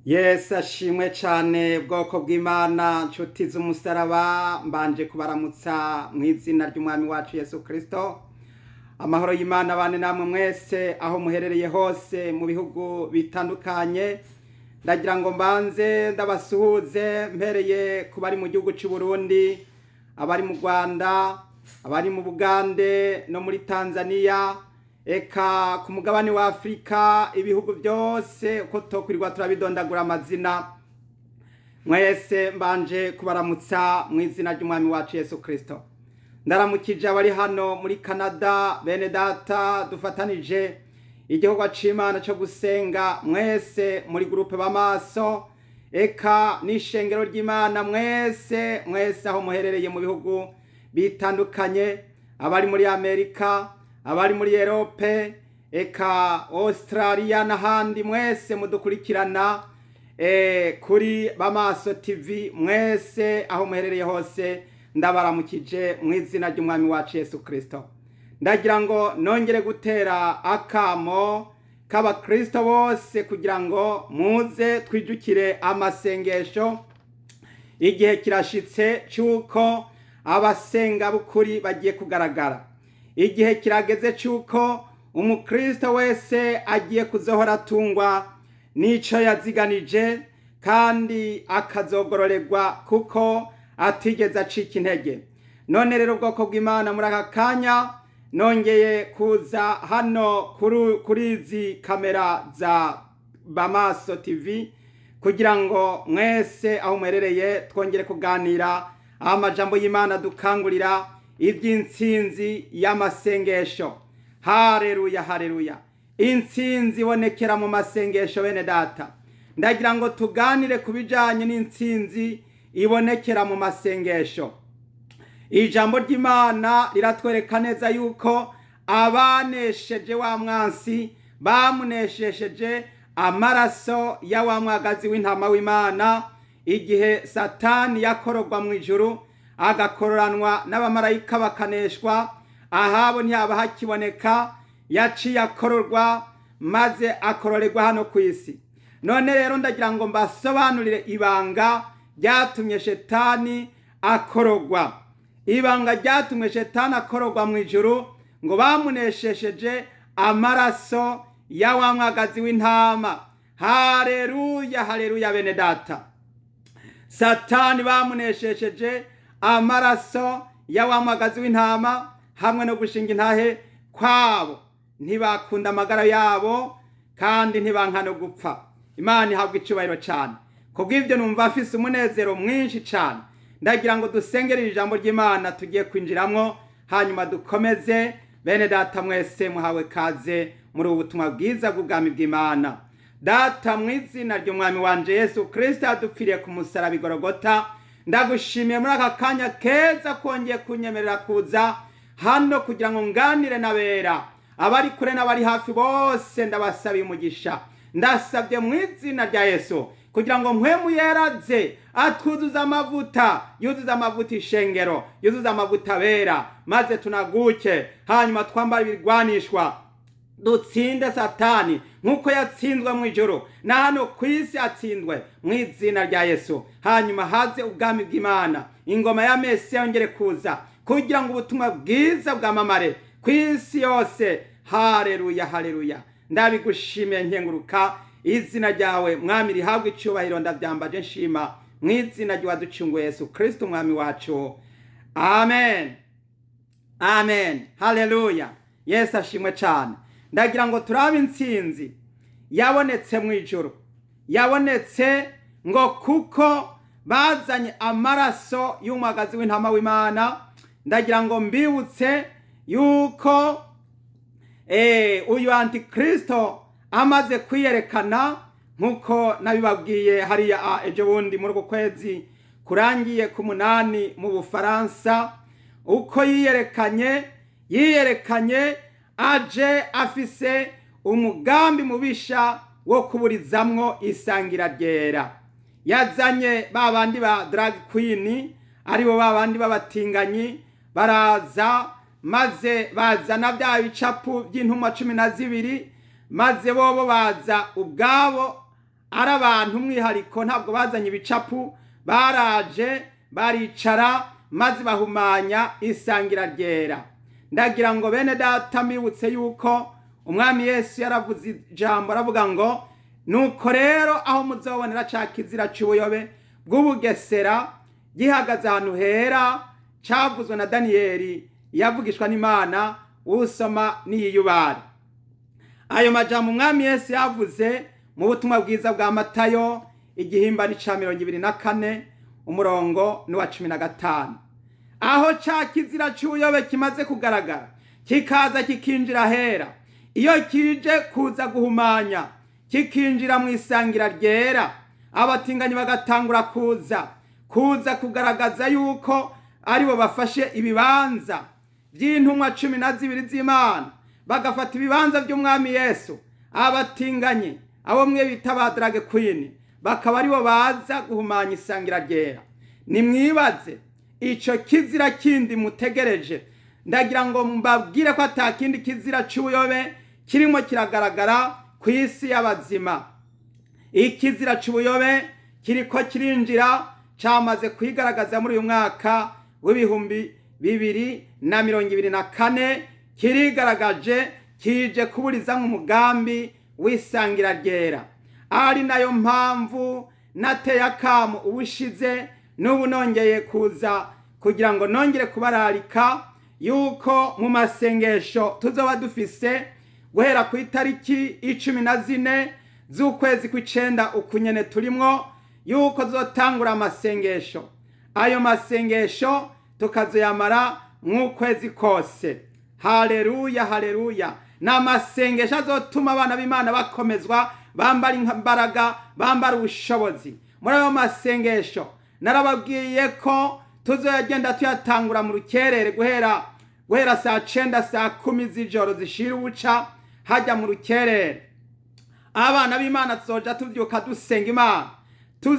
Yesu ashimwe cane, bwoko bw'Imana, nshuti z'umusaraba. Mbanje kubaramutsa mu izina ry'Umwami wacu Yesu Kristo. Amahoro y'Imana bane namwe mwese aho muherereye hose mu bihugu bitandukanye. Ndagira ngo mbanze ndabasuhuze mpereye ku bari mu gihugu cy'u Burundi, abari mu Rwanda, abari mu Bugande no muri Tanzania, eka ku mugabane wa Afurika, ibihugu byose uko tokwirirwa turabidondagura amazina. Mwese mbanje kubaramutsa mu izina ry'Umwami wacu Yesu Kristo. Ndaramukije abari hano muri Canada, bene data dufatanije igikorwa c'Imana cyo gusenga, mwese muri groupe b'amaso, eka n'ishengero ry'Imana, mwese mwese aho muherereye mu bihugu bitandukanye, abari muri Amerika, abari muri Europe, eka Australia n'ahandi, mwese mudukurikirana kuri Bamaso TV, mwese aho muherereye hose ndabaramukije mu izina ry'Umwami wacu Yesu Kristo. Ndagira ngo nongere gutera akamo k'abakristo bose kugira ngo muze twijukire amasengesho. Igihe kirashitse cy'uko abasenga b'ukuri bagiye kugaragara. Igihe kirageze cy'uko umukristo wese agiye kuzohora atungwa n'ico yaziganije kandi akazogororerwa kuko atigeze acika intege. None rero, ubwoko bw'Imana, muri aka kanya nongeye kuza hano kuri izi kamera za Bamaso TV kugira ngo mwese aho muherereye twongere kuganira amajambo y'Imana dukangurira iby'intsinzi y'amasengesho. Hareruya, hareruya! Intsinzi ibonekera mu masengesho. Bene data, ndagira ngo tuganire ku bijanye n'intsinzi ibonekera mu masengesho. Ijambo ry'Imana riratwereka neza yuko abanesheje wa mwansi bamuneshesheje amaraso ya wa mwagazi w'intama w'Imana. Igihe Satani yakororwa mu ijuru, agakororanwa n'abamarayika, bakaneshwa, ahabo ntihaba hakiboneka. Yaciye akororwa maze akororerwa hano ku isi. None rero ndagira ngo mbasobanurire ibanga ryatumye Shetani akororwa. Ibanga ryatumye Shetani akororwa mu ijuru, ngo bamuneshesheje amaraso ya wa mwagazi w'intama. Hareruya, hareruya! Bene data, Satani bamuneshesheje amaraso ya wa mwagazi w'intama hamwe no gushinga intahe kwabo. Ntibakunda amagara yabo kandi ntibanka no gupfa. Imana ihabwa icyubahiro cyane. Kubw'ibyo numva afise umunezero mwinshi cyane. Ndagira ngo dusengere iri jambo ry'Imana tugiye kwinjiramwo, hanyuma dukomeze. Bene data mwese muhawe kaze muri ubu butumwa bwiza bw'ubwami bw'Imana. Data, mu izina ry'Umwami wanje Yesu Kristo yadupfiriye ku musaraba igorogota, ndagushimiye muri aka kanya keza kongeye kunyemerera kuza hano kugira ngo nganire n'abera, abari kure n'abari hafi bose. Ndabasabiye umugisha. Ndasabye mu izina rya Yesu kugira ngo Mpwemu Yeraze atwuzuze amavuta, yuzuze amavuta ishengero, yuzuze amavuta abera, maze tunaguke, hanyuma twambare ibirwanishwa, dutsinde Satani nk'uko yatsinzwe mu ijuru, na hano ku isi atsindwe mu izina rya Yesu. Hanyuma haze ubwami bw'Imana, ingoma ya Mesiya yongere kuza kugira ngo ubutumwa bwiza bwamamare ku isi yose. Hareruya, hareruya! Ndabigushimiye nkenguruka. Izina ryawe, Mwami, rihabwe icyubahiro. Ndabyambaje nshima mu izina ry'uwaducunguye Yesu Kristo Umwami wacu. Amen, amen. Haleluya, Yesu ashimwe cyane. Ndagira ngo turabe intsinzi yabonetse mu ijuru. Yabonetse ngo kuko bazanye amaraso y'umwagazi w'intama w'Imana. Ndagira ngo mbibutse yuko uyu antikristo amaze kwiyerekana, nk'uko nabibabwiye hariya ejo bundi muri uku kwezi kurangiye ku 8 mu Bufaransa, uko yiyerekanye, yiyerekanye aje afise umugambi mubisha wo kuburizamwo isangira ryera. Yazanye ba bandi ba drag queen, aribo ba bandi b'abatinganyi, baraza maze bazana bya bicapu by'intumwa 12, maze bobo baza ubwabo. Ari abantu umwihariko, ntabwo bazanye ibicapu, baraje baricara maze bahumanya isangira ryera. Ndagira ngo bene data mbibutse yuko umwami Yesu yaravuze ijambo, aravuga ngo: "Nuko rero aho muzobonera ca kizira c'ubuyobe bw'ubugesera gihagaze ahantu hera cavuzwe na Daniyeli yavugishwa n'Imana, usoma niyiyubare." Ayo majambo umwami Yesu yavuze mu butumwa bwiza bwa Matayo, igihimba ca 24, umurongo n'uwa 15. Aho ca kizira c'ubuyobe kimaze kugaragara, kikaza kikinjira hera, iyo kije kuza guhumanya, kikinjira mu isangira ryera, abatinganyi bagatangura kuza kugaragaza yuko aribo bafashe ibibanza by'intumwa 12 z'Imana, bagafata ibibanza by'umwami Yesu, abatinganyi, abo mwe bita ba drag queen, bakaba aribo baza guhumanya isangira ryera. Nimwibaze ico kizira kindi mutegereje. Ndagira ngo mbabwire ko ata kindi kizira c'ubuyobe kirimo kiragaragara ku isi y'abazima. Ikizira c'ubuyobe kiriko kirinjira, camaze kwigaragaza muri uyu mwaka w'2024, kirigaragaje, kije kuburiza nk'umugambi w'isangira ryera. Ari nayo mpamvu nateye akamu ubushize, n'ubu nongeye kuza kugira ngo nongere kubararika yuko mu masengesho tuzoba dufise guhera ku itariki 14 z'ukwezi kw'icenda ukunyene turimwo, yuko tuzotangura amasengesho. Ayo masengesho tukazoyamara mw'ukwezi kose. Haleluya, haleluya! Ni amasengesho azotuma abana b'Imana bakomezwa, bambara imbaraga, bambara ubushobozi. Muri ayo masengesho narababwiye ko tuzoyagenda tuyatangura mu rukerere, guhera saa 9, saa 10 z'ijoro zishira ubuca, hajya mu rukerere. Abana b'Imana tuzoja tuvyuka dusenga Imana,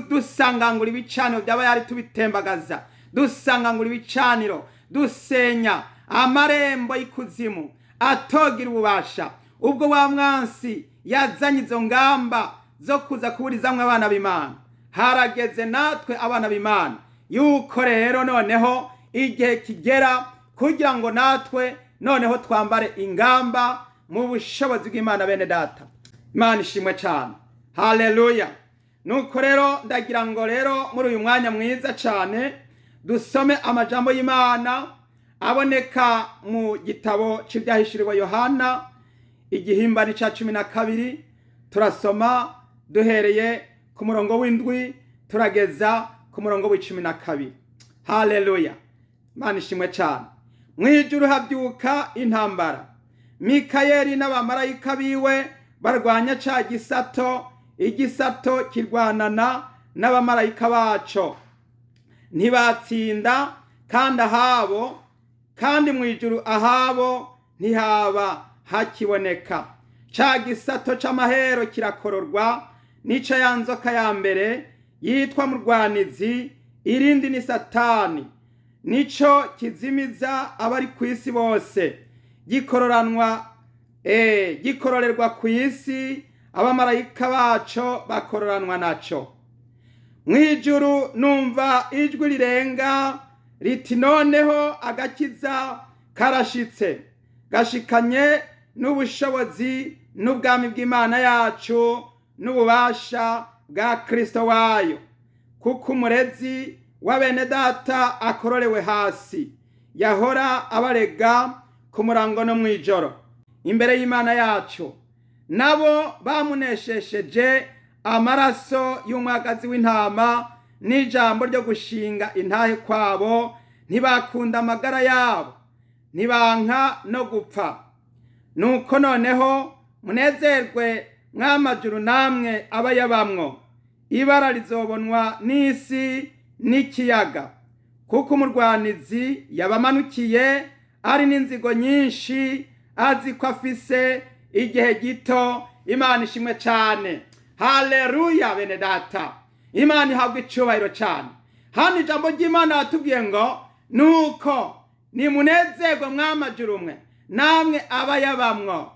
dusangangura ibicaniro byaba yari, tubitembagaza, dusangangura ibicaniro, dusenya amarembo y'ikuzimu atogira ububasha. Ubwo wa mwansi yazanye izo ngamba zo kuza kuburizamwo abana b'Imana, harageze natwe abana b'Imana yuko rero noneho igihe kigera kugira ngo natwe noneho twambare ingamba mu bushobozi bw'Imana. Bene data, Imana ishimwe cyane, haleluya! Nuko rero ndagira ngo rero muri uyu mwanya mwiza cyane dusome amajambo y'Imana aboneka mu gitabo cy'ibyahishuriwe Yohana, igihimba ni cya 12. Turasoma duhereye ku murongo w'7 turageza ku murongo w'12. Haleluya, Imana ishimwe cyane! Mu ijuru habyuka intambara, Mikayeli n'abamarayika biwe barwanya ca gisato, igisato kirwanana n'abamarayika baco, ntibatsinda, kandi ahabo, kandi mu ijuru ahabo ntihaba hakiboneka. Ca gisato c'amahero kirakororwa, nico ya nzoka ya mbere yitwa murwanizi, irindi ni Satani, nico kizimiza abari ku isi bose. Gikororanwa, gikororerwa ku isi, abamarayika baco bakororanwa naco. Mw'ijuru numva ijwi rirenga riti: "Noneho agakiza karashitse, gashikanye n'ubushobozi n'ubwami bw'Imana yacu n'ububasha bwa Kristo wayo, kuko umurezi wa bene data akororewe hasi, yahora abarega ku murango no mw'ijoro imbere y'Imana yacu. Nabo bamuneshesheje amaraso y'umwagazi w'intama n'ijambo ryo gushinga intahe kwabo, ntibakunda amagara yabo, ntibanka no gupfa. Nuko noneho munezerwe, mwamajuru namwe abayabamwo! Ibara rizobonwa n'isi n'ikiyaga, kuko umurwanizi yabamanukiye ari n'inzigo nyinshi, azi ko afise igihe gito." Imana ishimwe cyane, haleluya! Bene data, Imana ihabwa icubahiro cyane. Hano ijambo ry'Imana yatubwiye ngo: "Nuko nimunezerwe, mwamajuru mwe namwe abayabamwo,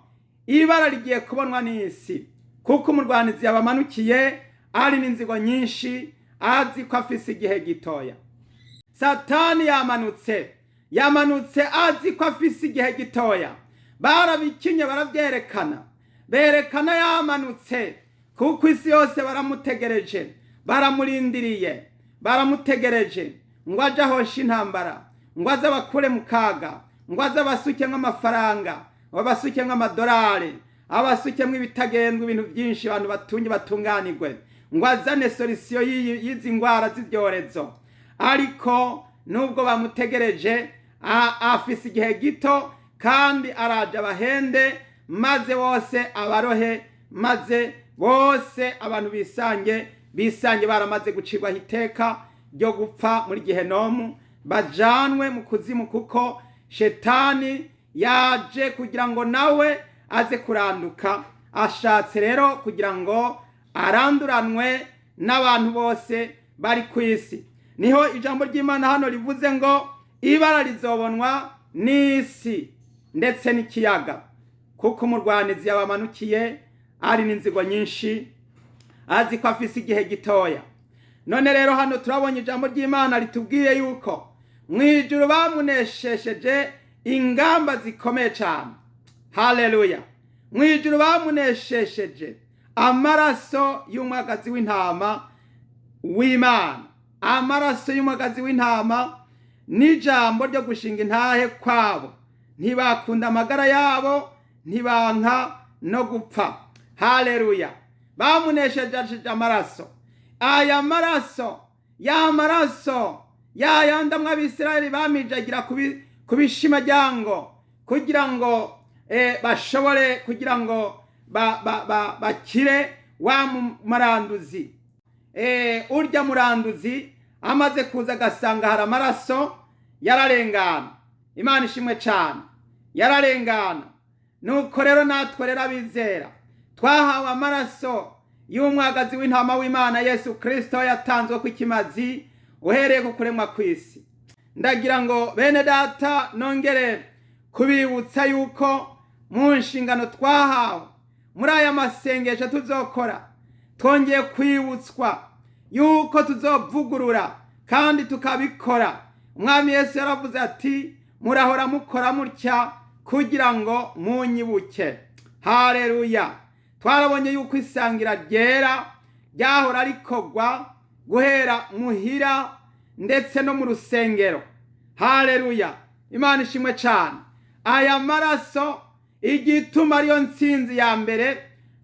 ibara rigiye kubonwa n'isi." Kuko umurwanizi yabamanukiye ari n'inzigo nyinshi, azi ko afise igihe gitoya. Satani yamanutse, yamanutse azi ko afise igihe gitoya. Barabikinye, barabyerekana, berekana yamanutse, kuko isi yose baramutegereje, baramurindiriye, baramutegereje ngo aje ahoshe intambara, ngo aze abakure mu kaga, ngo aze abasukemwo amafaranga, abasukemwo amadolari, abasukemwo ibitagendwa, ibintu byinshi, abantu batunge batunganirwe, ngo azane solution y'izi ndwara z'ibyorezo. Ariko nubwo bamutegereje, afise igihe gito, kandi araje abahende, maze bose abarohe, maze bose abantu bisange baramaze gucirwaho iteka ryo gupfa muri gehenomu, bajanwe mu kuzimu, kuko Shetani yaje kugira ngo nawe aze kuranduka. Ashatse rero kugira ngo aranduranwe n'abantu bose bari ku isi. Niho ijambo ry'Imana hano rivuze ngo ibara rizobonwa n'isi ndetse n'ikiyaga, kuko umurwanizi yabamanukiye ari n'inzigo nyinshi, azi ko afise igihe gitoya. None rero hano turabonye ijambo ry'Imana ritubwiye yuko mu ijuru bamuneshesheje ingamba zikomeye cyane. Haleluya! Mu ijuru bamuneshesheje amaraso y'umwagazi w'intama w'Imana, amaraso y'umwagazi w'intama n'ijambo ryo gushinga intahe kwabo. Ntibakunda amagara yabo, ntibanka no gupfa. Haleluya! Bamunesheje amaraso. Aya maraso, ya maraso ya yandi amwe Abisirayeli bamijagira ku bishimajyango kugira ngo bashobore kugira ngo bakire wa muranduzi. Urya muranduzi amaze kuza agasanga hari amaraso, yararengana. Imana ishimwe cyane, yararengana. Nuko rero natwe rero abizera twahawe amaraso y'umwagazi w'intama w'Imana Yesu Kirisito, yatanzwe ku ikimazi uhereye ku kuremwa kw'isi. Ndagira ngo bene data nongere kubibutsa yuko mu nshingano twahawe muri aya masengesho tuzokora, twongeye kwibutswa yuko tuzovugurura kandi tukabikora. Umwami Yesu yaravuze ati: "Murahora mukora mutya kugira ngo munyibuke." Haleluya! Twarabonye yuko isangira ryera ryahora rikorwa guhera muhira ndetse no mu rusengero. Haleluya! Imana ishimwe cyane. Aya maraso, igituma ariyo ntsinzi ya mbere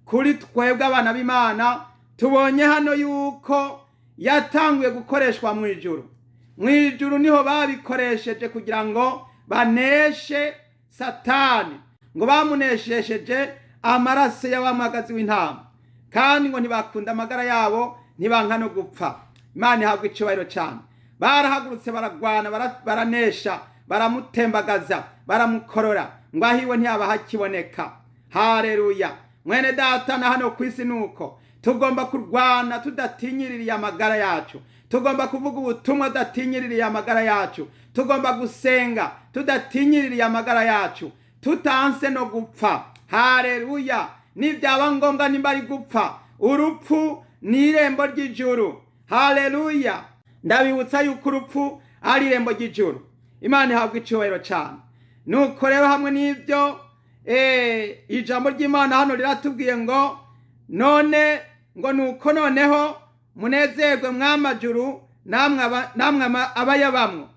kuri twebwe abana b'Imana, tubonye hano yuko yatanguye gukoreshwa mu ijuru. Mu ijuru niho babikoresheje kugira ngo baneshe Satani, ngo bamuneshesheje amaraso y'abamagazi w'intama, kandi ngo ntibakunda amagara yabo, ntibanka no gupfa. Imana ihabwa icyubahiro cyane. Barahagurutse, baragwana, baranesha, baramutembagaza, baramukorora, ngo ahiwe ntiyaba hakiboneka. Haleluya! Mwene data, na hano ku isi nuko tugomba kurwana tudatinyiririye amagara yacu. Tugomba kuvuga ubutumwa tudatinyiririye amagara yacu. Tugomba gusenga tudatinyiririye amagara yacu, tutanse no gupfa. Haleluya! Nibyaba ngombwa, nimba ari gupfa, urupfu ni irembo ry'ijuru. Haleluya! Ndabibutsa yuko urupfu ari irembo ry'ijuru. Imana ihabwa icyubahiro cyane. Nuko rero hamwe n'ibyo, ijambo ry'Imana hano riratubwiye ngo none ngo nuko noneho munezerwe mwamajuru, namwe abayabamwo.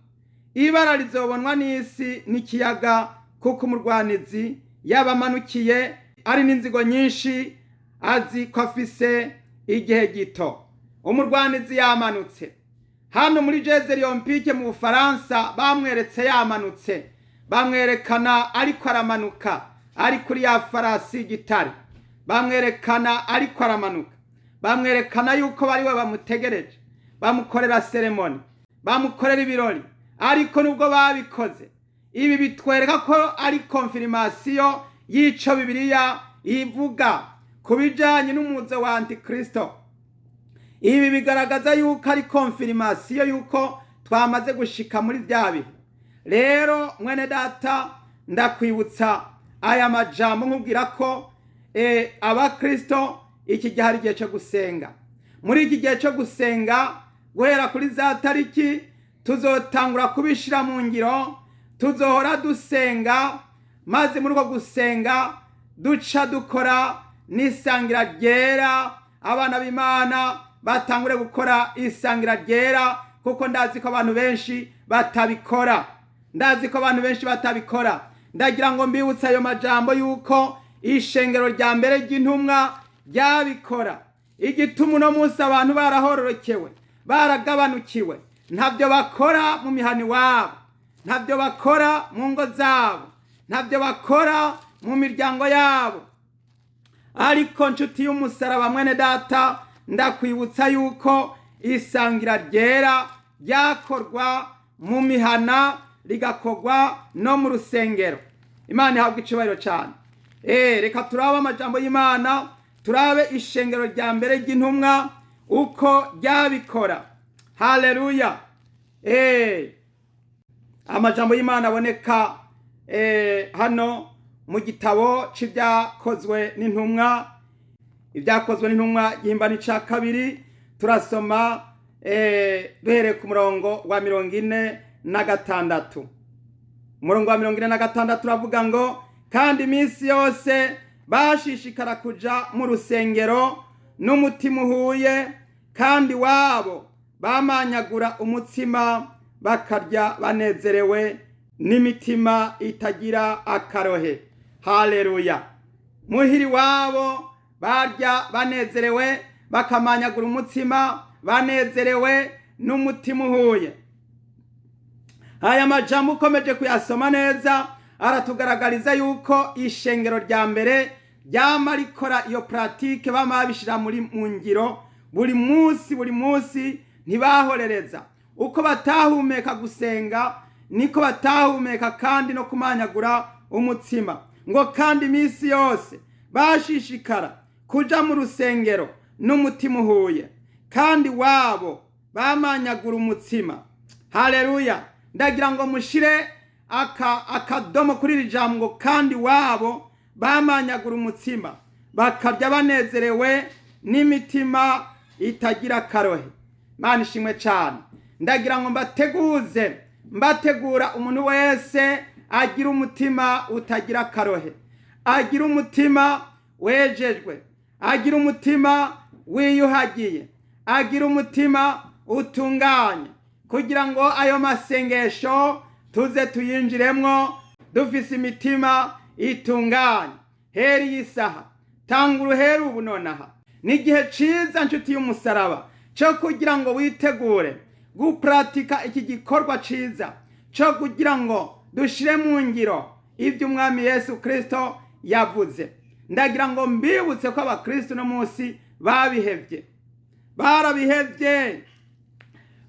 Ibara rizobonwa n'isi n'ikiyaga, kuko umurwanizi yabamanukiye ari n'inzigo nyinshi, azi ko afise igihe gito. Umurwanizi yamanutse. Hano muri Jeux Olympiques mu Bufaransa bamweretse yamanutse, bamwerekana ariko aramanuka ari kuri ya farasi y'igitare, bamwerekana ariko aramanuka, bamwerekana yuko bari we bamutegereje, bamukorera cérémonie, bamukorera ibirori. Ariko nubwo babikoze, ibi bitwereka ko ari confirmation y'ico Bibiliya ivuga ku bijanye n'umuzo wa Antikristo. Ibi bigaragaza yuko ari confirmation yuko twamaze gushika muri bya bihe. Rero mwene data, ndakwibutsa aya majambo nkubwira ko abakristo Iki gihe ari igihe cyo gusenga. Muri iki gihe cyo gusenga, guhera kuri za tariki, tuzotangura kubishyira mu ngiro. Tuzohora dusenga, maze muri uko gusenga duca dukora n'isangira ryera. Abana b'Imana batangure gukora isangira ryera, kuko ndazi ko abantu benshi batabikora. Ndazi ko abantu benshi batabikora. Ndagira ngo mbibutse ayo majambo yuko ishengero rya mbere ry'intumwa ryabikora. Igituma uno munsi abantu barahororokewe, baragabanukiwe, ntabyo bakora mu mihana iwabo, ntabyo bakora mu ngo zabo, ntabyo bakora mu miryango yabo. Ariko nshuti y'umusaraba, mwene data, ndakwibutsa yuko isangira ryera ryakorwa mu mihana, rigakorwa no mu rusengero. Imana ihabwa icyubahiro cyane. Reka turabe amajambo y'Imana, turabe ishengero rya mbere ry'intumwa uko ryabikora. Haleluya! Amajambo y'Imana aboneka hano mu gitabo c'Ibyakozwe n'Intumwa, Ibyakozwe n'Intumwa gihimbano ca kabiri. Turasoma duhereye ku murongo wa 46. Umurongo wa 46 uravuga ngo: "Kandi iminsi yose bashishikara kuja mu rusengero n'umutima uhuye, kandi wabo bamanyagura umutsima, bakarya banezerewe n'imitima itagira akarohe." Haleluya! Muhiri wabo barya banezerewe, bakamanyagura umutsima banezerewe n'umutima uhuye. Aya majambo ukomeje kuyasoma neza aratugaragariza yuko ishengero rya mbere ryama rikora iyo pratique, bama babishira muri mu ngiro buri munsi, buri munsi. Ntibahorereza. Uko batahumeka gusenga, niko batahumeka kandi no kumanyagura umutsima. Ngo: "Kandi iminsi yose bashishikara kuja mu rusengero n'umutima uhuye, kandi wabo bamanyagura umutsima." Haleluya! Ndagira ngo mushire akadomo kuri iri jambo ngo: "Kandi wabo bamanyagura umutsima, bakarya banezerewe n'imitima itagira akarohe." Mana ishimwe cyane. Ndagira ngo mbateguze, mbategura umuntu wese agira umutima utagira akarohe, agira umutima wejejwe, agira umutima wiyuhagiye, agira umutima utunganye, kugira ngo ayo masengesho tuze tuyinjiremwo dufise imitima itunganye. Heri y'isaha, tanga uruheri ubu nonaha. Ni igihe ciza, nshuti y'umusaraba, cyo kugira ngo witegure gupuratika iki gikorwa ciza cyo kugira ngo dushire mu ngiro ibyo Umwami Yesu Kristo yavuze. Ndagira ngo mbibutse ko abakristo uno munsi babihevye, barabihevye,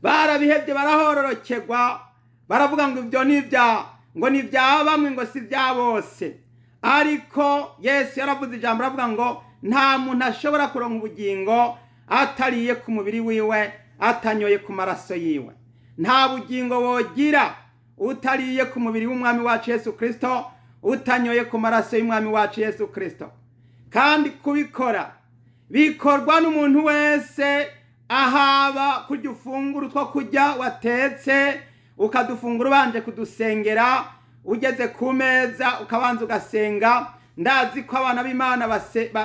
barabihevye, barahororokerwa. Baravuga ngo ibyo ni ibya, ngo ni ibya bamwe, ngo si ibya bose. Ariko Yesu yaravuze ijambo, aravuga ngo nta muntu ashobora kuronka ubugingo atariye ku mubiri wiwe, atanyoye ku maraso yiwe. Nta bugingo wogira utariye ku mubiri w'Umwami wacu Yesu Kristo, utanyoye ku maraso y'Umwami wacu Yesu Kristo. Kandi kubikora bikorwa n'umuntu wese ahaba. Kurya ufungura utwo kurya watetse, ukadufungura ubanje kudusengera, ugeze ku meza ukabanza ugasenga. Ndazi ko abana b'Imana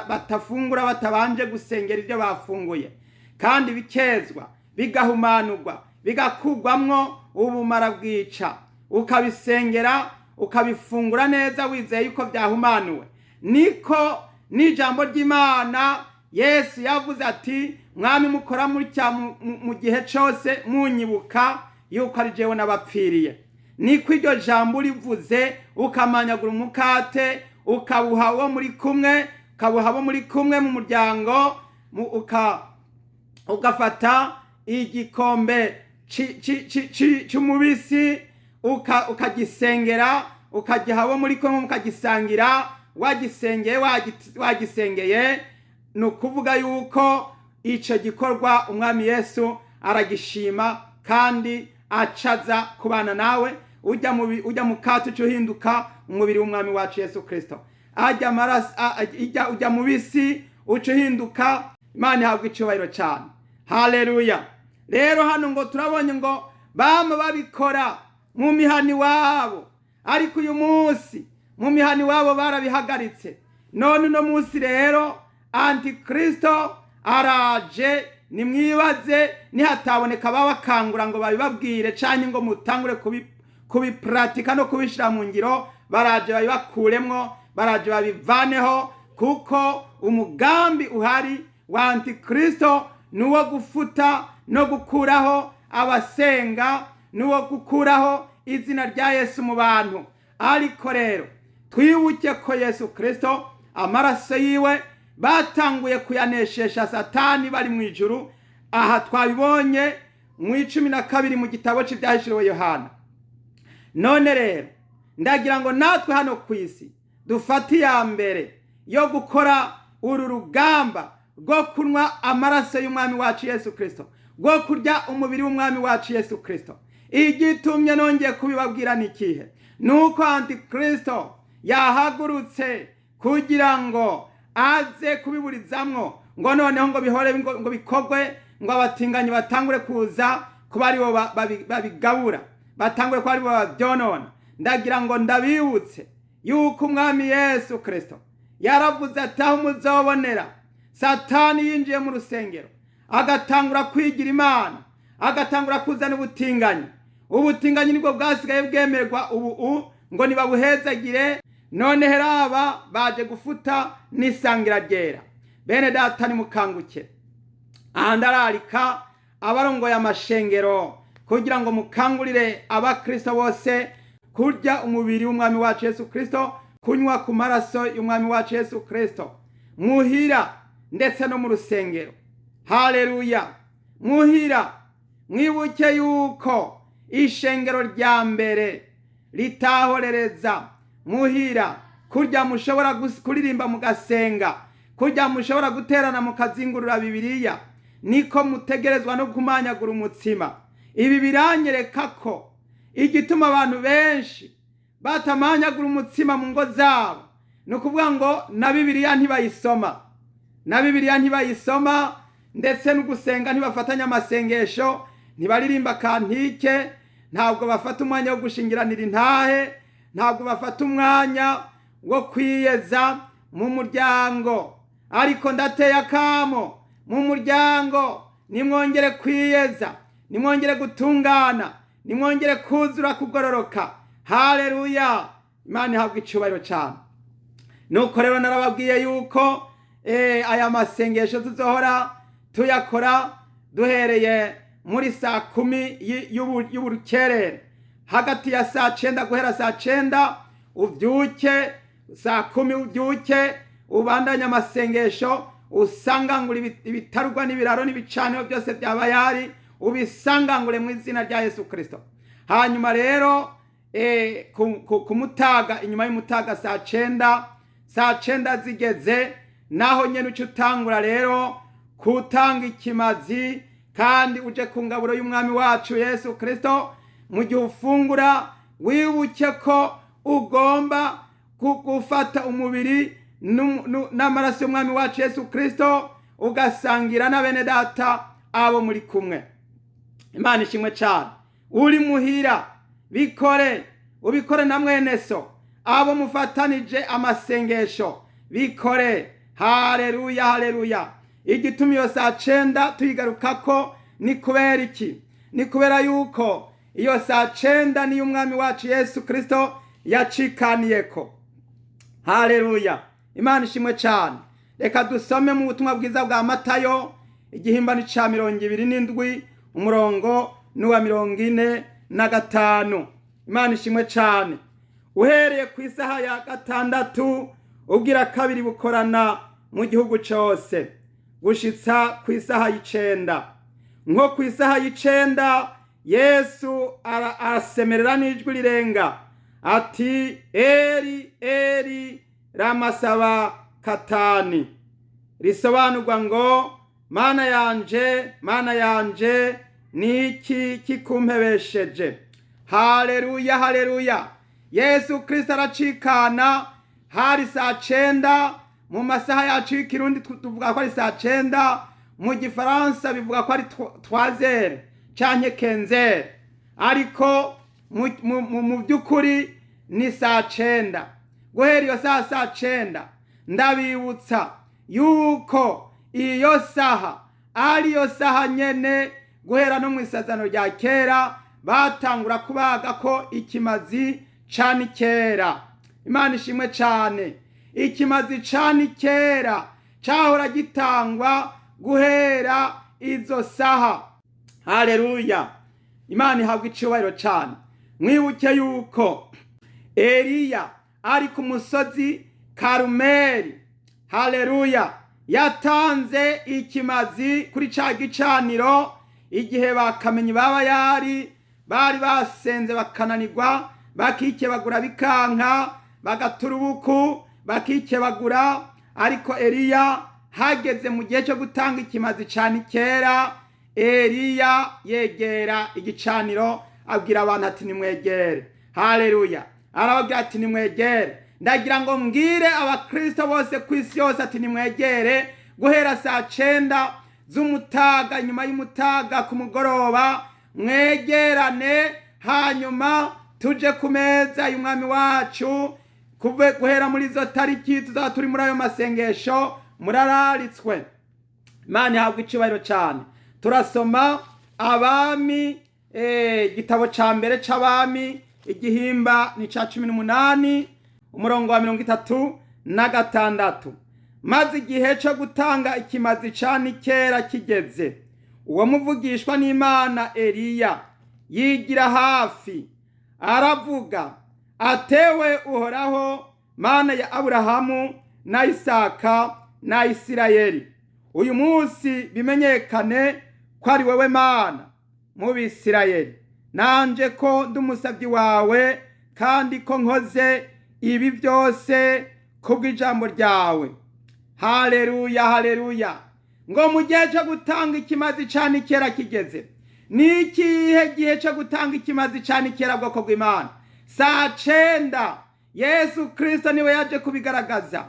batafungura batabanje gusengera ibyo bafunguye, kandi bikezwa, bigahumanurwa, bigakugwamwo ubumara bwica. Ukabisengera, ukabifungura neza wizeye yuko byahumanuwe. Niko n'ijambo ry'Imana Yesu yavuze ati: "Mwami, mukora mutya mu gihe cose munyibuka yuko ari jewe n'abapfiriye." Niko iryo jambo urivuze, ukamanyagura umukate, ukawuha uwo muri kumwe, ukawuha abo muri kumwe mu muryango, ugafata igikombe c'umubisi, ukagisengera, ukagiha abo muri kumwe mukagisangira, wagisengeye, wagisengeye, ni ukuvuga yuko ico gikorwa Umwami Yesu aragishima kandi acaza kubana nawe. Ujya mu kato uca uhinduka umubiri w'Umwami wacu Yesu Kristo. Ajya amaraso, ujya mubisi. Uca uhinduka. Imana ihabwa icyubahiro cyane. Haleluya! Rero hano ngo turabonye ngo bama babikora mu mihana iwabo, ariko uyu munsi mu mihana iwabo barabihagaritse. None uno munsi rero Antikristo araje. Nimwibaze nihataboneka babakangura ngo babibabwire cyangwa ngo mutangure kubipuratika no kubishyira mu ngiro, baraje babibakuremwo, baraje babivaneho, kuko umugambi uhari wa Antikristo ni uwo gufuta no gukuraho abasenga, ni uwo gukuraho izina rya Yesu mu bantu. Ariko rero twibuke ko Yesu Kristo amaraso yiwe batanguye kuyaneshesha Satani bari mu ijuru. Aha twabibonye mu 12 mu gitabo cy'ibyahishuriwe Yohana. None rero ndagira ngo natwe hano ku isi dufate iya mbere yo gukora uru rugamba rwo kunywa amaraso y'Umwami wacu Yesu Kirisito, rwo kurya umubiri w'Umwami wacu Yesu Kirisito. Igitumye nongeye kubibabwira ni ikihe? Ni uko Antikristo yahagurutse kugira ngo aze kubiburizamwo, ngo noneho ngo bihore ngo bikorwe, ngo abatinganyi batangure kuza kuba aribo babigabura, batangure kuba aribo babyonona. Ndagira ngo ndabibutse yuko Umwami Yesu Kirisito yaravuze ati: "Aho muzobonera Satani yinjiye mu rusengero, agatangura kwigira Imana, agatangura kuzana ubutinganyi." Ubutinganyi nibwo bwasigaye bwemerwa ubu ngo nibabuhezagire. None heraba baje gufuta n'isangira ryera. Bene data, nimukanguke. Aha ndararika abarongoye amashengero kugira ngo mukangurire abakristo bose kurya umubiri w'Umwami wacu Yesu Kristo, kunywa ku maraso y'Umwami wacu Yesu Kristo, muhira ndetse no mu rusengero. Haleluya! Muhira, mwibuke yuko ishengero rya mbere ritahorereza muhira. Kurya mushobora kuririmba mugasenga, kurya mushobora guterana mukazingurura Bibiliya, niko mutegerezwa no kumanyagura umutsima. Ibi biranyereka ko igituma abantu benshi batamanyagura umutsima mu ngo zabo ni ukuvuga ngo na Bibiliya ntibayisoma, na Bibiliya ntibayisoma, ndetse no gusenga ntibafatanya amasengesho, ntibaririmba kantike, ntabwo bafata umwanya wo gushingiranira intahe, ntabwo bafata umwanya wo kwiyeza mu muryango. Ariko ndateye akamo mu muryango: nimwongere kwiyeza, nimwongere gutungana, nimwongere kuzura kugororoka. Haleluya! Imana ihabwa icyubahiro cyane. Nuko rero narababwiye yuko aya masengesho tuzohora tuyakora duhereye muri saa 10 y'uburukerere, hagati ya saa 9, guhera saa 9 ubyuke, saa 10 ubyuke, ubandanye amasengesho, usangangure ibitarugwa n'ibiraro n'ibicaniro byose bya Bayari, ubisangangure mu izina rya Yesu Kirisito. Hanyuma rero ku mutaga, inyuma y'umutaga, saa 9, saa 9 zigeze, naho nyene uca utangura rero kutanga ikimazi, kandi uje ku ngaburo y'Umwami wacu Yesu Kristo. Mu gihe ufungura, wibuke ko ugomba gufata umubiri n'amaraso y'Umwami wacu Yesu Kristo, ugasangira na bene data abo muri kumwe. Imana ishimwe cyane. Uri muhira, bikore, ubikore na mwene so, abo mufatanije amasengesho, bikore. Haleluya, haleluya! Igituma iyo saa 9 tuyigarukako ni kubera iki? Ni kubera yuko iyo saa 9 niyo Umwami wacu Yesu Kristo yacikaniyeko. Haleluya! Imana ishimwe cyane. Reka dusome mu butumwa bwiza bwa Matayo, igihimbano cya 27, umurongo n'uwa 45. Imana ishimwe cyane. Uhereye ku isaha ya gatandatu ubwira kabiri bukorana mu gihugu cyose gushitsa ku isaha y'9. Nko ku isaha y'9 Yesu arasemerera n'ijwi rirenga ati: "Eri, Eri, ramasaba katani", risobanurwa ngo: "Mana yanje, Mana yanje, niki kikumpebesheje?" Haleluya, haleluya! Yesu Kristo aracikana, hari saa 9. Mu masaha yacu y'ikirundi tuvuga ko ari saa cenda, mu gifaransa bivuga ko ari trois heures canke 15 heures, ariko mu by'ukuri ni saa cenda. Guhera iyo saha saa cenda, ndabibutsa yuko iyo saha ariyo saha nyene guhera no mu isezerano rya kera batangura kubaga ko ikimazi cani kera. Imana ishimwe cane. Ikimazi cani kera cahora gitangwa guhera izo saha. Haleluya, Imana ihabwa icubahiro cane. Mwibuke yuko Eliya ari ku musozi Karumeli, haleluya, yatanze ikimazi kuri ca gicaniro igihe bakamenyi baba yari bari basenze bakananirwa, bakikebagura bikanka, bagatura ubuku bakikebagura. Ariko Eliya hageze mu gihe cyo gutanga ikimazi cane kera, Eliya yegera igicaniro, abwira abantu ati: "Nimwegere." Haleluya, arababwira ati: "Nimwegere." Ndagira ngo mbwire abakristo bose ku isi yose ati: "Nimwegere guhera saa cenda z'umutaga, nyuma y'umutaga ku mugoroba, mwegerane, hanyuma tuje ku meza y'umwami wacu." Kuve guhera muri izo tariki tuzaba turi muri ayo masengesho, murararitswe. Imana ihabwa icubahiro cyane. Turasoma Abami, igitabo ca mbere c'Abami, igihimba ni ca 18, umurongo wa 36. Maze igihe co gutanga ikimazi ca nikera kigeze, uwo muvugishwa n'Imana Eliya yigira hafi, aravuga atewe: "Uhoraho Mana ya Aburahamu na Isaka na Isirayeli, uyu munsi bimenyekane ko ari wewe Mana mu Bisirayeli, nanje ko ndi umusabyi wawe, kandi ko nkoze ibi byose kubw'ijambo ryawe." Haleluya, haleluya. Ngo mu gihe cyo gutanga ikimazi ca nikera kigeze. Ni ikihe gihe cyo gutanga ikimazi ca nikera, bwoko bw'Imana? Saa cenda. Yesu Kristo niwe yaje kubigaragaza.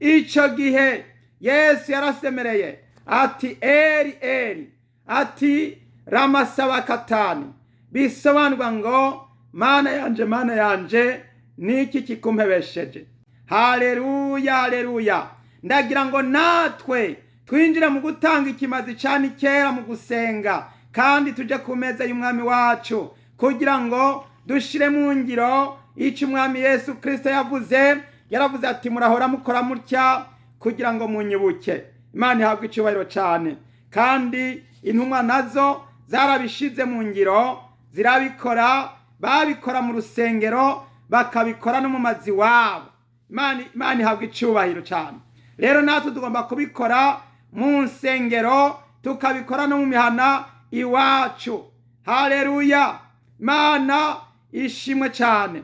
Ico gihe Yesu yarasemereye ati: "Eri eri", ati: "Ramasabakatani", bisobanurwa ngo: "Mana yanje, Mana yanje, niki kikumpebesheje?" Haleluya, haleluya. Ndagira ngo natwe twinjire mu gutanga ikimazi ca nikera mu gusenga, kandi tuje ku meza y'umwami wacu, kugira ngo dushire mu ngiro icyo umwami Yesu Kristo yavuze. Yaravuze ati: "Murahora mukora mutya kugira ngo munyibuke." Imana ihabwe icyubahiro cyane. Kandi intumwa nazo zarabishize mu ngiro, zirabikora. Babikora mu rusengero, bakabikora no mu mazu iwabo. Imana ihabwa icyubahiro cyane. Rero natwe tugomba kubikora mu nsengero, tukabikora no mu mihana iwacu. Haleluya, Imana ishimwe cyane.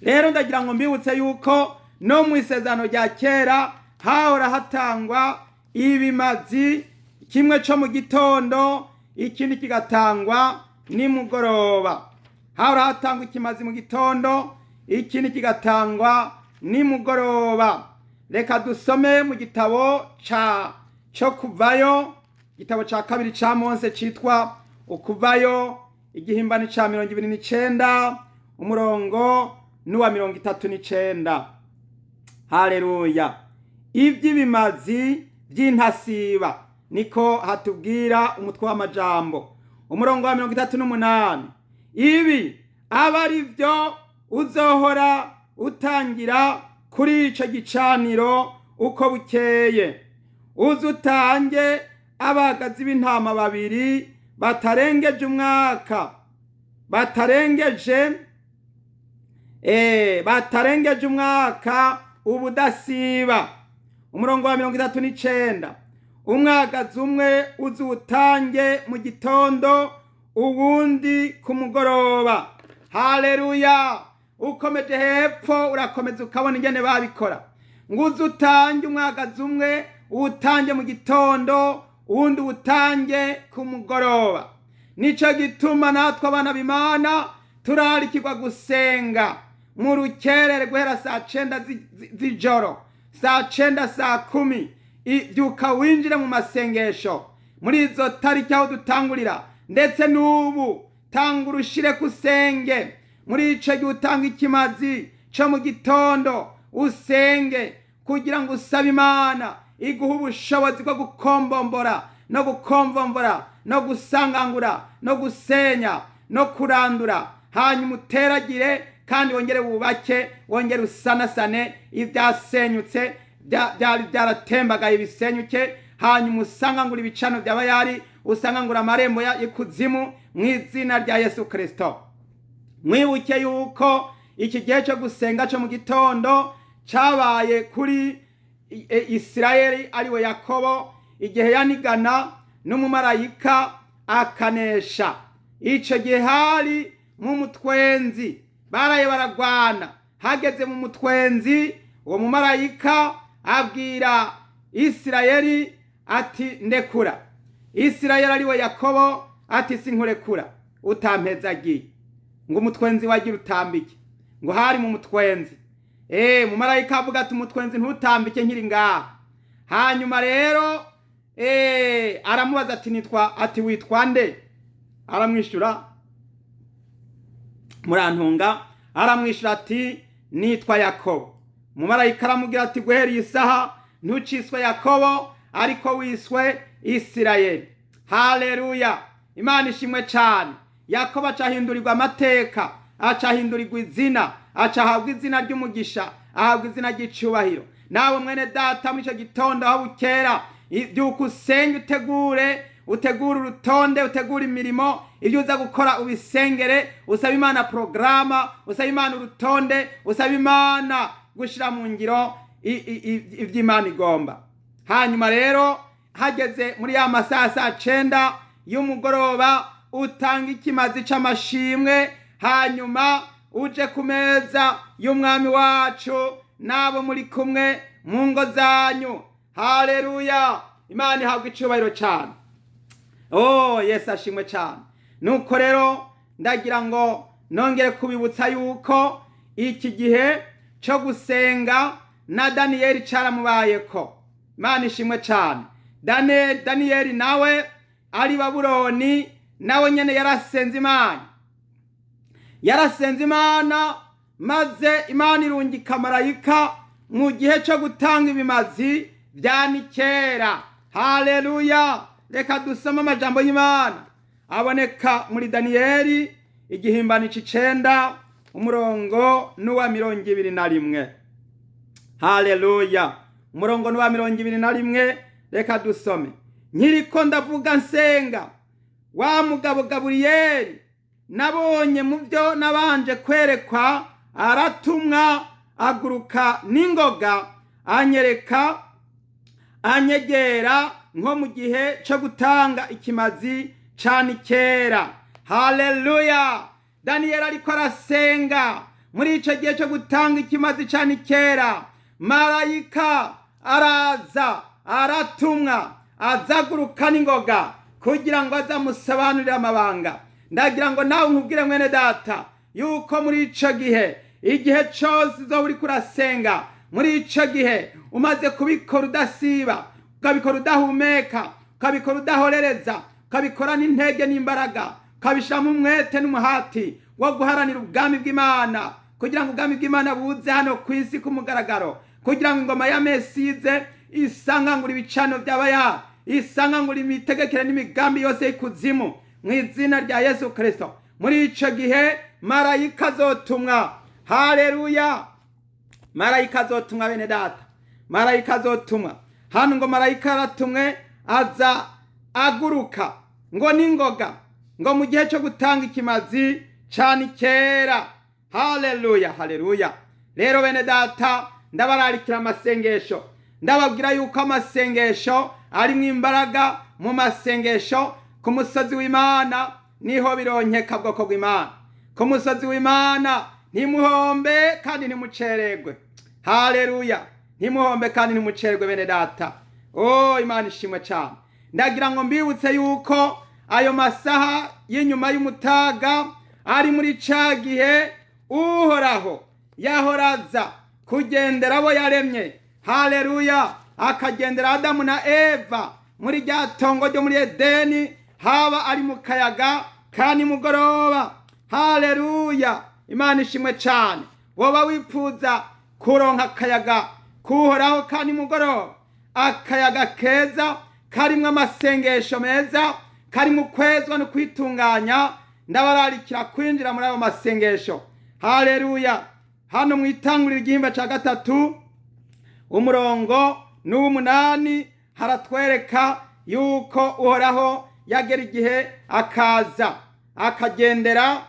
Rero ndagira ngo mbibutse yuko no mu isezerano rya kera hahora hatangwa ibimazi, kimwe cyo mu gitondo, ikindi kigatangwa nimugoroba. Hahora hatangwa ikimazi mu gitondo, ikindi kigatangwa nimugoroba. Reka dusome mu gitabo ca cyo Kuvayo, igitabo ca kabiri ca Mose citwa Ukuvayo, igihimbano ca 29, umurongo n'uwa 39. Haleluya. Iby'ibimazi by'intasiba niko hatubwira umutwe w'amajambo. Umurongo wa 38: "Ibi aba ari byo uzohora utangira kuri ico gicaniro uko bukeye: uze utange abagazi b'intama babiri batarengeje umwaka, batarengeje umwaka ubudasiba." Umurongo wa 39: "Umwagazi umwe uzuwutange mu gitondo, uwundi ku mugoroba." Haleluya. Ukomeje hepfo, urakomeza ukabona ingene babikora, ngo uze utange umwagazi umwe, uwutange mu gitondo, uwundi uwutange ku mugoroba. Nico gituma natwe abana b'Imana turarikirwa gusenga mu rukerere guhera saa cenda z'ijoro. Saa 9, saa 10, byuka winjire mu masengesho muri izo tariki aho dutangurira. Ndetse n'ubu tanga urushire kusenge muri ico gihe utanga ikimazi co mu gitondo, usenge kugira ngo usabe Imana iguhe ubushobozi bwo gukombombora no gukomvomvora no gusangangura no gusenya no kurandura, hanyuma uteragire kandi wongere wubake, wongere usanasane ibyasenyutse, byari byaratembagaye bisenyuke, hanyuma usangangura ibicano bya Bayari, usangangura amarembo y'ikuzimu mu izina rya Yesu Kristo. Mwibuke yuko iki gihe cyo gusenga cyo mu gitondo cyabaye kuri Isirayeli, ariwe Yakobo, igihe yanigana n'umumarayika akanesha. Icyo gihe hari mu mutwenzi, baraye baragwana. Hageze mu mutwenzi, uwo mumarayika abwira Isirayeli ati: "Ndekura." Isirayeli, ariwe Yakobo, ati: "Sinkurekura utampezagiye." Ngo umutwenzi wagira utambike, ngo hari mu mutwenzi. Mumarayika avuga ati: "Umutwenzi ntutambike nkiri ngaha." Hanyuma rero aramubaza ati: "Nitwa," ati: "Witwa nde?" Aramwishyura, murantunga, aramwishyura ati: "Nitwa Yakobo." Umumarayika aramubwira ati: "Guhera iyi saha ntuciswe Yakobo, ariko wiswe Isirayeli." Haleluya, Imana ishimwe cyane. Yakobo acahindurirwa amateka, acahindurirwa izina, acahabwa izina ry'umugisha, ahabwa izina ry'icubahiro. Nawe mwene data, muri icyo gitondo aho bukera, byuka usenge, utegure, utegure urutonde, utegure imirimo, ibyo uza gukora ubisengere, usaba Imana porogaramu, usaba Imana urutonde, usaba Imana gushyira mu ngiro ibyo Imana igomba. Hanyuma rero hageze muri ya masaha saa 9 y'umugoroba, utanga ikimazi c'amashimwe, hanyuma uje ku meza y'umwami wacu n'abo muri kumwe mu ngo zanyu. Haleluya, Imana ihabwa icubahiro cyane. Oh, Yesu ashimwe cyane. Nuko rero ndagira ngo nongere kubibutsa yuko iki gihe cyo gusenga na Daniyeli caramubayeko. Imana ishimwe cyane. Daniyeli nawe ari Babuloni, nawe nyene yarasenze Imana, yarasenze Imana, maze Imana irungika marayika mu gihe cyo gutanga ibimazi bya nikera. Haleluya. Reka dusome amajambo y'Imana aboneka muri Daniyeli igihimbano c'icenda, umurongo n'uwa 21. Haleluya, umurongo n'uwa 21. Reka dusome. "Nkiriko ndavuga nsenga, wa mugabo Gaburiyeli nabonye mu byo nabanje kwerekwa aratumwa, aguruka n'ingoga, anyereka, anyegera nko mu gihe cyo gutanga ikimazi ca kera." Haleluya. Daniyeli ariko arasenga muri icyo gihe cyo gutanga ikimazi ca kera, marayika araza, aratumwa, azaguruka n'ingoga kugira ngo aze amusobanurire amabanga. Ndagira ngo nawe nkubwire, mwene data, yuko muri ico gihe, igihe cyose uzoba uriko urasenga, muri ico gihe umaze kubikora udasiba, ukabikora udahumeka, ukabikora udahorereza, ukabikora n'intege n'imbaraga, ukabishyiramo umwete n'umuhati wo guharanira ubwami bw'Imana, kugira ngo ubwami bw'Imana buze hano ku isi ku mugaragaro, kugira ngo ingoma ya Mesize isangangura ibicano by'abayari, isangangura imitegekere n'imigambi yose y'ikuzimu mu izina rya Yesu Kirisito, muri ico gihe marayika azotumwa. Haleluya, marayika azotumwa, bene data, marayika azotumwa. Hano ngo marayika yaratumwe, aza aguruka ngo n'ingoga, ngo mu gihe cyo gutanga ikimazi cane kera. Haleluya, haleluya. Rero bene data, ndabararikira amasengesho, ndababwira yuko amasengesho arimwo imbaraga. Mu masengesho ku musozi w'Imana niho bironkeka. Bwoko bw'Imana, ku musozi w'Imana ntimuhombe kandi ntimucererwe. Haleluya, ntimuhombe kandi ntimucererwe, bene data. Oh, Imana ishimwe cyane. Ndagira ngo mbibutse yuko ayo masaha y'inyuma y'umutaga ari muri ca gihe Uhoraho yahoraza kugendera abo yaremye. Haleluya! Akagendera Adamu na Eva muri rya tongo ryo muri Edeni, haba ari mu kayaga ka nimugoroba. Haleluya! Imana ishimwe cyane. Woba wipfuza kuronka akayaga kuhoraho ka nimugoroba, akayaga keza karimwo amasengesho meza, karimo ukwezwa no kwitunganya? Ndabararikira kwinjira muri ayo masengesho. Haleluya! Hano mu Itanguriro igihimba cya 3, umurongo n'uw'umunani, haratwereka yuko Uhoraho yagera igihe akaza akagendera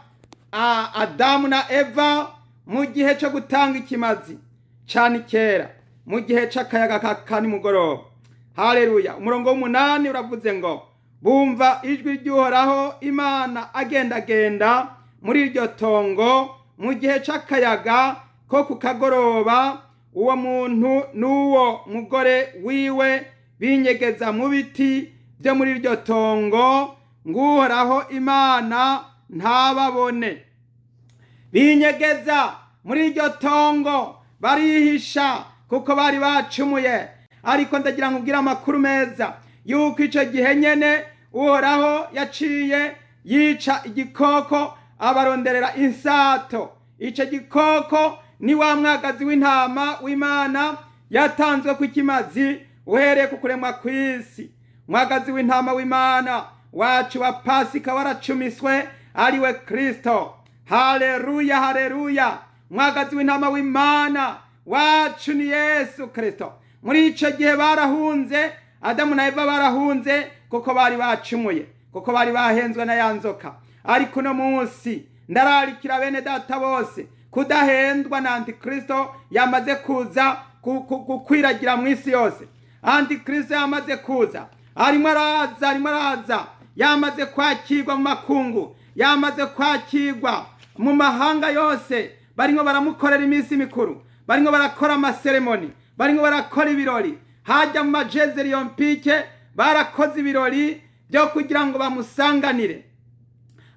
Adamu na Eva mu gihe cyo gutanga ikimazi cyane kera, mu gihe cy'akayaga ka nimugoroba. Haleluya! Umurongo w'umunani uravuze ngo: "Bumva ijwi ry'Uhoraho Imana agendagenda muri iryo tongo mu gihe cy'akayaga ko ku kagoroba. Uwo muntu n'uwo mugore wiwe binyegeza mu biti byo muri iryo tongo ngo Uhoraho Imana ntababone." Binyegeza muri iryo tongo, barihisha kuko bari bacumuye. Ariko ndagira ngo ubwire amakuru meza yuko icyo gihe nyene Uhoraho yaciye yica igikoko, abaronderera insato. Icyo gikoko ni wa mwagazi w'intama w'Imana yatanzwe ku kimazi uhereye ku kuremwa kw'isi. Mwagazi w'intama w'Imana wacu wa Pasika waracumiswe, ariwe Kristo. Haleluya, haleluya! Mwagazi w'intama w'Imana wacu ni Yesu Kristo. Muri icyo gihe barahunze, Adamu na Eva barahunze kuko bari bacumuye, kuko bari bahenzwe na ya nzoka. Ariko uno munsi ndararikira bene data bose kudahendwa na Antikristo yamaze kuza gukwiragira mu isi yose. Antikristo yamaze kuza, arimo araza, arimo araza, yamaze kwakirwa mu makungu, yamaze kwakirwa mu mahanga yose. Barimo baramukorera iminsi mikuru, barimo barakora amaseremoni, barimo barakora ibirori. Hajya mu ma Jeux Olympiques, barakoze ibirori byo kugira ngo bamusanganire.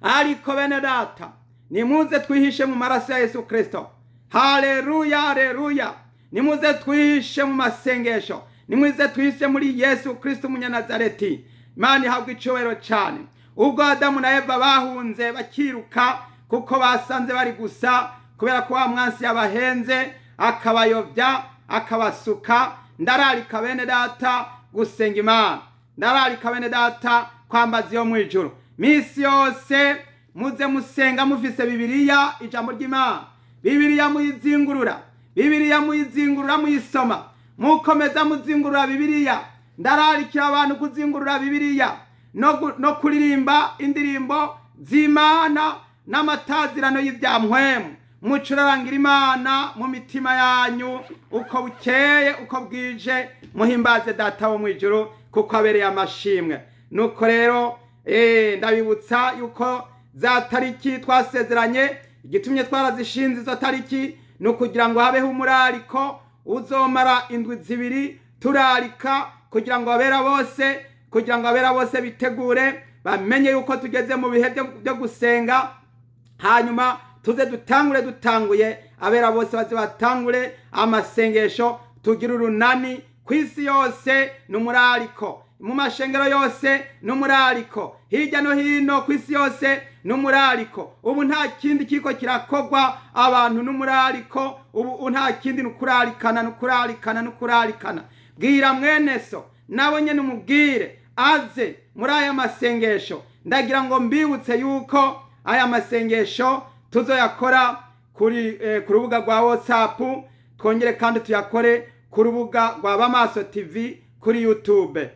Ariko bene data, nimuze twihishe mu maraso ya Yesu Kristo. Haleluya, haleluya! Nimuze twihishe mu masengesho, nimuze twihishe muri Yesu Kristo umunyanazareti. Imana ihabwa icyubahiro cyane. Ubwo Adamu na Eva bahunze bakiruka kuko basanze bari gusa, kubera ko wa mwansi yabahenze, akabayobya, akabasuka, ndararika bene data gusenga Imana, ndararika bene data kwambaza iyo mu ijuru minsi yose. Muze musenga mufise Bibiliya, ijambo ry'Imana. Bibiliya muyizingurura, Bibiliya muyizingurura, muyisoma, mukomeza muzingurura Bibiliya. Ndararikira abantu kuzingurura Bibiliya no kuririmba indirimbo z'Imana n'amatazirano y'ibyampwemu. Mucurarangira Imana mu mitima yanyu uko bukeye, uko bwije, muhimbaze Data wo mu ijuru kuko abereye amashimwe. Nuko rero ndabibutsa yuko za tariki twasezeranye, igitumye twarazishinze izo tariki ni ukugira ngo habeho umurariko uzomara indwi 2, turarika kugira ngo abera bose bitegure, bamenye yuko tugeze mu bihe byo gusenga. Hanyuma tuze dutangure, dutanguye, abera bose baze batangure amasengesho, tugire urunani ku isi yose. Ni umurariko mu mashengero yose, ni umurariko hirya no hino ku isi yose, ni umurariko. Ubu nta kindi kiko kirakogwa abantu, n'umurariko. Ubu nta kindi, ni ukurarikana, ni ukurarikana, ni ukurarikana. Bwira mwene so, nawe nyene umubwire aze muri aya masengesho. Ndagira ngo mbibutse yuko aya masengesho tuzoyakora ku rubuga rwa WhatsApp, twongere kandi tuyakore ku rubuga rwa Bamaso TV kuri YouTube.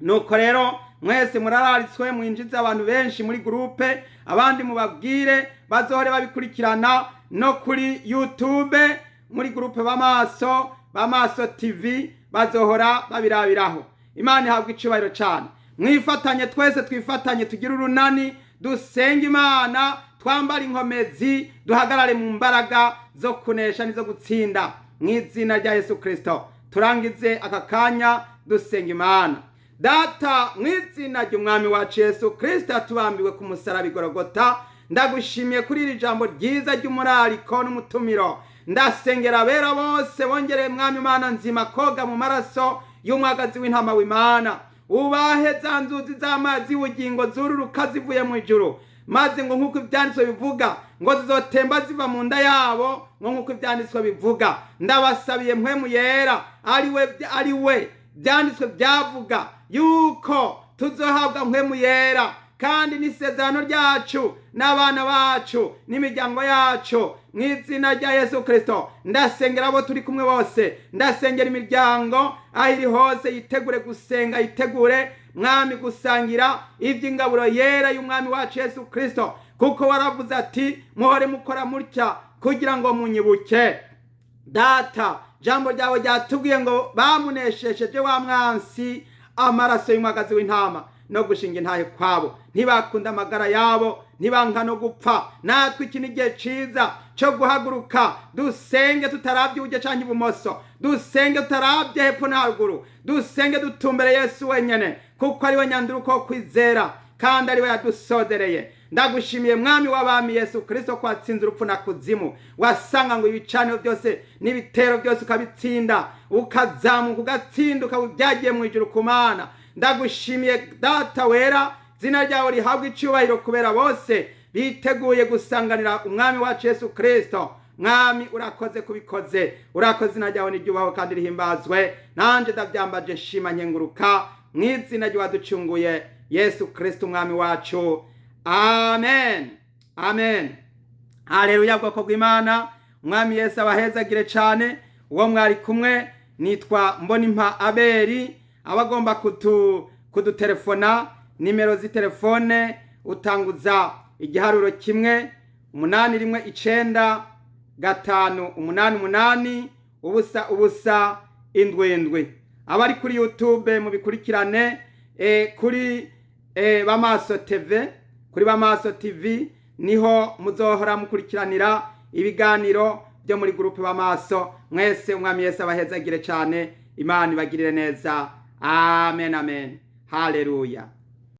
Nuko rero mwese murararitswe, mwinjize abantu benshi muri groupe, abandi mubabwire bazohore babikurikirana no kuri YouTube muri groupe Bamaso, Bamaso TV, bazohora babirabiraho. Imana ihabwa icubahiro cyane. Mwifatanye twese, twifatanye, tugire urunani, dusenge Imana, twambare inkomezi, duhagarare mu mbaraga zo kunesha n'izo gutsinda mu izina rya Yesu Kirisito. Turangize aka kanya dusenga Imana. Data, mu izina ry'Umwami wacu Yesu Kirisito yatubambiwe ku musaraba igorogota, ndagushimiye kuri iri jambo ryiza ry'umurariko n'umutumiro. Ndasengera abera bose bongereye, Mwami Imana nzima, koga mu maraso y'umwagazi w'intama w'Imana. Ubahe za nzuzi z'amazi y'ubugingo zururuka zivuye mu ijuru, maze ngo nk'uko ibyanditswe bivuga ngo zizotemba ziva mu nda yabo, ngo nk'uko ibyanditswe bivuga. Ndabasabiye Mpwemu Yera, ari we byanditswe byavuga yuko tuzohabwa Mpwemu Yera, kandi n'isezerano ryacu n'abana bacu n'imiryango yacu, mu izina rya Yesu Kirisito. Ndasengera abo turi kumwe bose, ndasengera imiryango aho iri hose, yitegure gusenga, yitegure, Mwami, gusangira iby'ingaburo yera y'Umwami wacu Yesu Kirisito, kuko waravuze ati: "Muhore mukora mutya kugira ngo munyibuke." Data, jambo ryawe ryatubwiye ngo bamuneshesheje wa mwansi amaraso y'umwagazi w'intama no gushinga intahe kwabo, ntibakunda amagara yabo, ntibanka no gupfa. Natwe iki ni igihe ciza cyo guhaguruka dusenge tutarabye iburyo canke ibumoso, dusenge tutarabye hepfo na haruguru, dusenge dutumbere Yesu wenyene, kuko ari we nyanduruko wo kwizera kandi ari we yadusozereye. Ndagushimiye, Mwami w'abami Yesu Kirisito, ko watsinze urupfu na kuzimu, wasanga ngo ibicaniro byose n'ibitero byose ukabitsinda, ukazamuka ugatsinda, ukaba byagiye mu ijuru ku Mana. Ndagushimiye, Data wera, izina ryawe rihabwa icyubahiro kubera bose biteguye gusanganira Umwami wacu Yesu Kirisito. Mwami, urakoze kubikoze, urakoze. Izina ryawe niryubahwe kandi rihimbazwe. Nanjye ndabyambaje, nshima, nkenguruka mu izina ry'uwaducunguye Yesu Kirisito Umwami wacu. Amen, amen. Haleluya! Bwoko bw'Imana, Umwami Yesu abahezagire cyane. Uwo mwari kumwe nitwa Mbonimpa Aberi. Abagomba kudutelefona, nimero z'itelefone utanguza igiharuro 1 819 588 0 0 7 7. Abari kuri YouTube mubikurikirane kuri Bamaso TV. Kuri Bamaso TV niho muzohora mukurikiranira ibiganiro byo muri groupe Bamaso. Mwese Umwami Yesu abahezagire cyane, Imana ibagirire neza. Amen, amen. Haleluya.